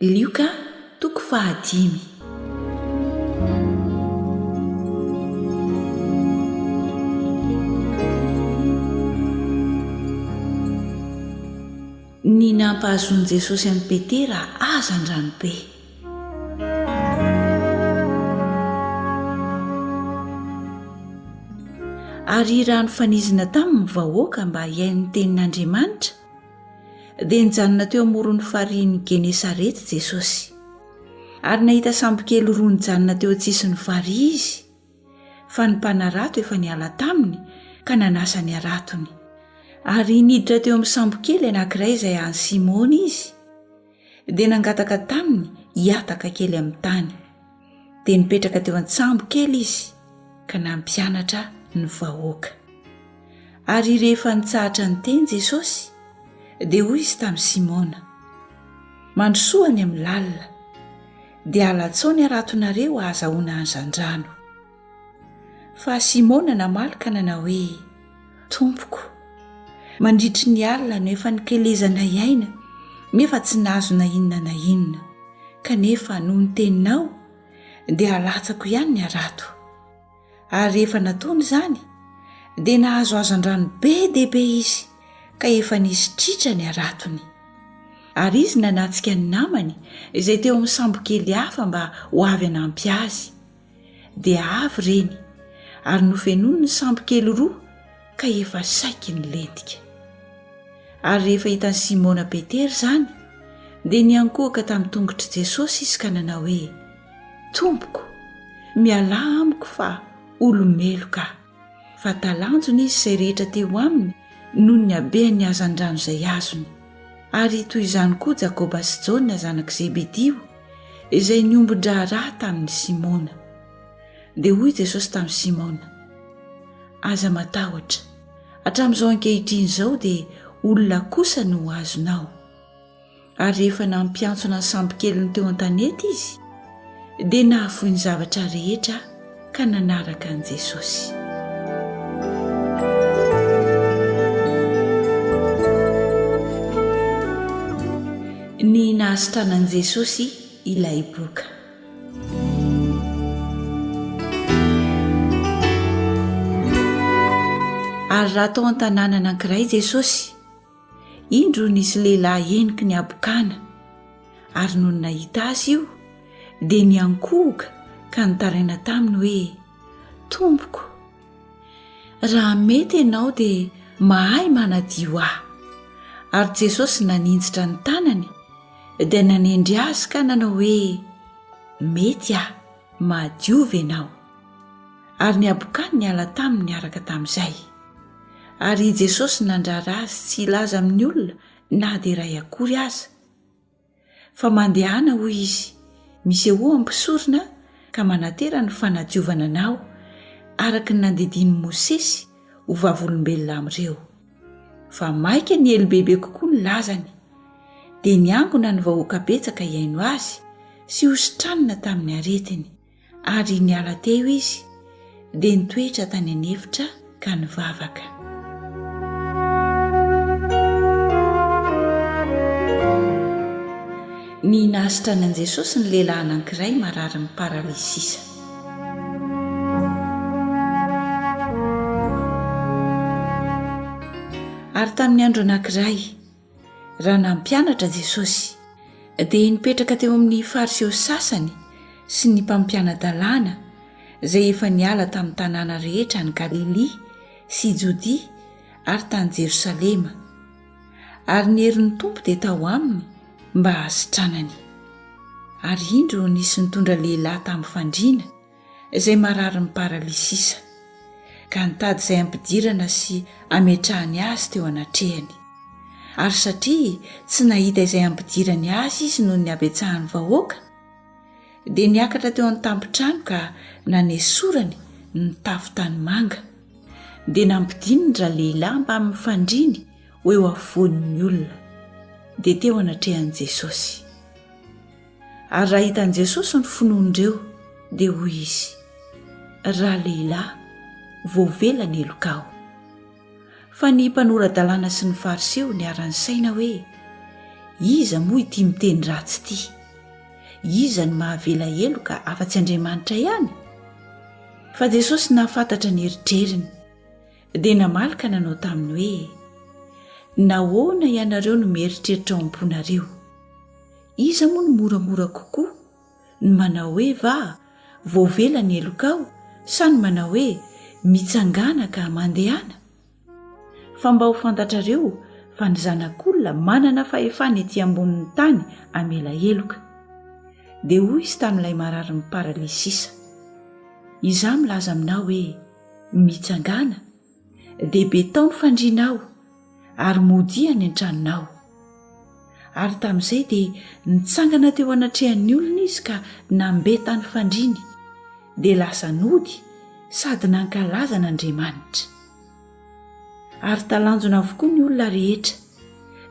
Lioka toko fahadimy. Ny nampahazoan'i Jesosy an'i Petera hazandrano be. Ary raha nifanizina taminy ny vahoaka mba hihaino ny tenin'Andriamanitra, dia nijanona teo amoron'ny farihin'i Genesareta Jesosy. Ary nahita sambokely roa nijanona teo an-tsisin'ny farihy izy, fa ny mpanarato efa niala taminy ka nanasa ny haratony. Ary niditra teo amin'ny sambokely anankiray izay an'i Simona izy, dia nangataka taminy hihataka kely amin'ny tany. Dia nipetraka teo an-tsambo kely izy ka nampianatra ny vahoaka. Ary rehefa nitsahatra niteny Jesosy, dia hoy izy tamin'i Simona, Mandrosoa any amin'ny lalina, dia alatsao ny haratonareo hahazahoana hazandrano. Fa Simona namaly ka nanao hoe, Tompoko, mandritry ny alina no efa nikelezanay aina, nefa tsy nahazo na inona na inona, kanefa noho ny teninao, dia halatsako ihany ny harato. Ary rehefa nataony izany, dia nahazo hazandrano be dia be izy, ka efa nisy tritra ny haratony. Ary izy nanatsika ny namany izay teo amin'ny sambokely hafa mba ho avy hanampy azy. Dia avy ireny, ary nofenoiny ny sambokely roa, ka efa saiky nilentika. Ary rehefa hitan'i Simona Petera izany, dia niankohoka tamin'ny tongotr'i Jesosy izy ka nanao hoe, Tompoko, mialà amiko fa olo-meloka aho. Fa talanjona izy izay rehetra teo aminy noho ny habean'ny hazandrano izay azony. Ary toy izany koa Jakoba sy Jaona zanak'i Zebedio, izay niombon-draharaha tamin'i Simona. Dia hoy Jesosy tamin'i Simona, Aza matahotra, hatramin'izao ankehitriny izao dia olona kosa no ho azonao. Ary rehefa nampiantsona ny sambokeliny teo an-tanety izy, dia nahafoy ny zavatra rehetra ka nanaraka an'i Jesosy. Ny nahasitranan'i Jesosy ilay boka. Ary raha tao an-tanàna anankiray Jesosy, indro nisy lehilahy heniky ny habokana, ary nony nahita azy io, dia niankohoka ka nitaraina taminy hoe, Tompoko, raha mety ianao dia mahay manadio ahy. Ary Jesosy naninjitra ny tanany, dia nanendry azy ka nanao hoe, Mety aho, madiova ianao. Ary ny habokany niala taminy niaraka tamin'izay. Ary i Jesosy nandrara azy tsy hilaza amin'ny olona na dia iray akory aza. Fa mandehana, hoy izy, misehoa amin'ny mpisorona ka manatera ny fanadiovana anao, araka ny nandidian'i Mosesy ho vavolombelona amin'ireo. Fa mainka niely bebe kokoa ny lazany. Dia niangona ny vahoaka betsaka hihaino azy sy hositranina tamin'ny aretiny, ary niala teo izy, dia nitoetra tany an'efitra ka nivavaka. Ny nahasitrana an'i Jesosy ny lehilahy anankiray mararin'ny paralysisa. Ary tamin'ny andro anankiray, raha nampianatra Jesosy, dia nipetraka teo amin'ny Fariseo sasany sy ny mpampiana-dalàna izay efa niala tamin'ny tanàna rehetra any Galilia sy Jodia ary tany Jerosalema. Ary ny herin'ny Tompo dia tao aminy mba hahasitranany. Ary indro nisy nitondra lehilahy tamin'ny fandriana, izay mararin'ny paralysisa, ka nitady izay hampidirana sy hametrahany azy teo anatrehany. Ary satria tsy nahita izay hampidirany azy izy noho ny habetsahan'ny vahoaka, dia niakatra teo an-tampon-trano ka nanesorany ny tafo tanimanga, dia nampidininy ralehilahy mbamin'ny fandriany ho eo afovoan'ny olona, dia teo anatrehan'i Jesosy. Ary raha hitan'i Jesosy ny finoan'ireo, dia hoy Izy, Ralehilahy, voavela ny helokao. Fa ny mpanora-dalàna sy ny Fariseo niara-nisaina hoe, Iza moa ity miteny ratsy ity? iza no mahavela heloka afa-tsy Andriamanitra ihany? Fa Jesosy nahafantatra ny eritreriny, dia namaly ka nanao taminy hoe, Nahoana ianareo no mieritreritra ao am-ponareo? Iza moa no moramora kokoa, ny manao hoe va, Voavela ny helokao, sa ny manao hoe, Mitsangàna ka mandehana? Fa mba ho fantatrareo fa ny Zanak'olona manana fahefana ety ambonin'ny tany hamela heloka. Dia hoy izy tamin'ilay mararin'ny paralysisa, Izaho milaza aminao hoe, Mitsangàna, dia betao ny fandrianao, ary modia any an-tranonao. Ary tamin'izay dia nitsangana teo anatrehan'ny olona izy ka nambeta ny fandriany, dia lasa nody sady nankalaza an'Andriamanitra. Ary talanjona avokoa ny olona rehetra,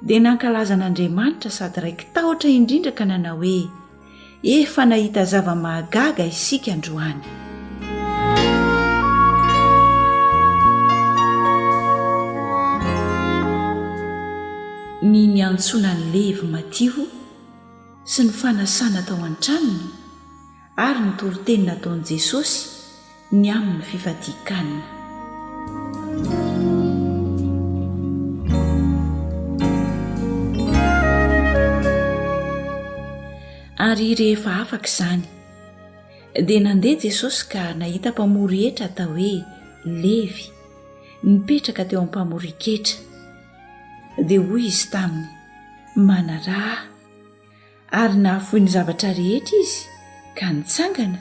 dia nankalaza an'Andriamanitra sady raiki-tahotra indrindra ka nanao hoe, Efa nahita zava-mahagaga isika androany. Ny niantsoana an'i Levy Matio sy ny fanasana tao an-tranony ary ny toriteny nataon'i Jesosy ny amin'ny fifadian-kanina. Ary rehefa afaka izany, dia nandeha Jesosy ka nahita mpamory hetra atao hoe Levy, nipetraka teo am-pamorin-ketra. Dia hoy izy taminy, Manaraha ahy. Ary nahafoy ny zavatra rehetra izy ka nitsangana,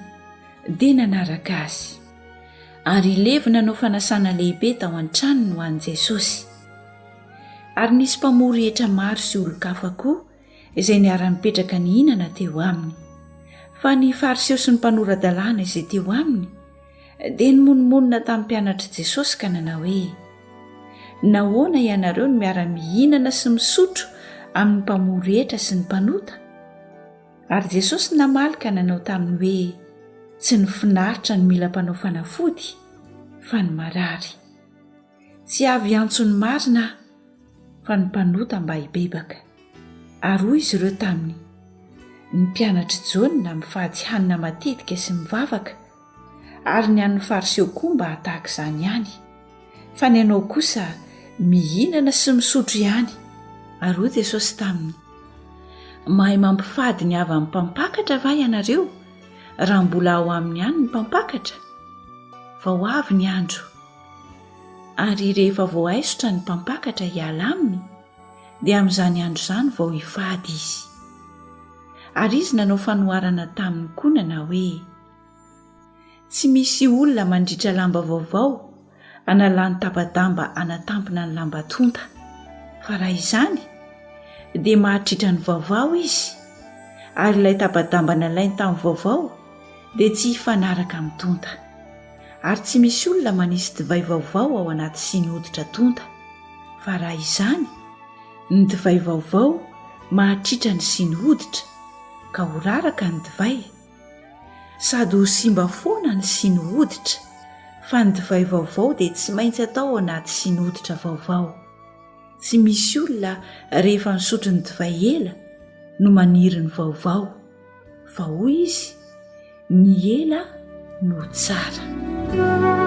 dia nanaraka azy. Ary i Levy nanao fanasana lehibe tao an-tranony ho an'i Jesosy. Ary nisy mpamory hetra maro sy olon-kafa koa izay niara-nipetraka nihinana teo aminy. Fa ny Fariseo sy ny mpanora-dalàna izay teo aminy dia nimonomonona tamin'ny mpianatr'i Jesosy ka nanao hoe, Nahoana ianareo no miara-mihinana sy misotro amin'ny mpamory hetra sy ny mpanota? Ary Jesosy namaly ka nanao taminy hoe, Tsy ny finaritra no mila mpanao fanafody, fa ny marary. Tsy avy hiantso ny marina aho, fa ny mpanota mba hibebaka. Ary hoy izy ireo taminy, Ny mpianatr'i Jaona mifady hanina matetika sy mivavaka, ary ny an'ny Fariseo koa mba tahaka izany ihany, fa ny anao kosa mihinana sy misotro ihany. Ary hoy Jesosy taminy, Mahay mampifady ny havan'ny mpampakatra va ianareo, raha mbola ao aminy ihany ny mpampakatra? Fa ho avy ny andro, ary rehefa voaisotra ny mpampakatra hiala aminy, dia amin'izany andro izany vao hifady izy. Ary izy nanao fanoharana taminy koa nanao hoe, Tsy misy olona mandritra lamba vaovao analany tapa-damba hanatampina ny lamba tonta, fa raha izany dia mahatritra ny vaovao izy, ary ilay tapa-damba nalainy tamin'ny vaovao dia tsy hifanaraka amin'ny tonta. Ary tsy misy olona manisy divay vaovao ao anaty siny hoditra tonta, fa raha izany, ny divay vaovao mahatritra ny siny hoditra, ka ho raraka ny divay, Sady ho simba foana ny siny hoditra, fa ny divay vaovao dia tsy maintsy atao ao anaty siny hoditra vaovao. Tsy misy olona rehefa nisotro ny divay ela no maniry ny vaovao, fa hoy izy, ny ela no tsara.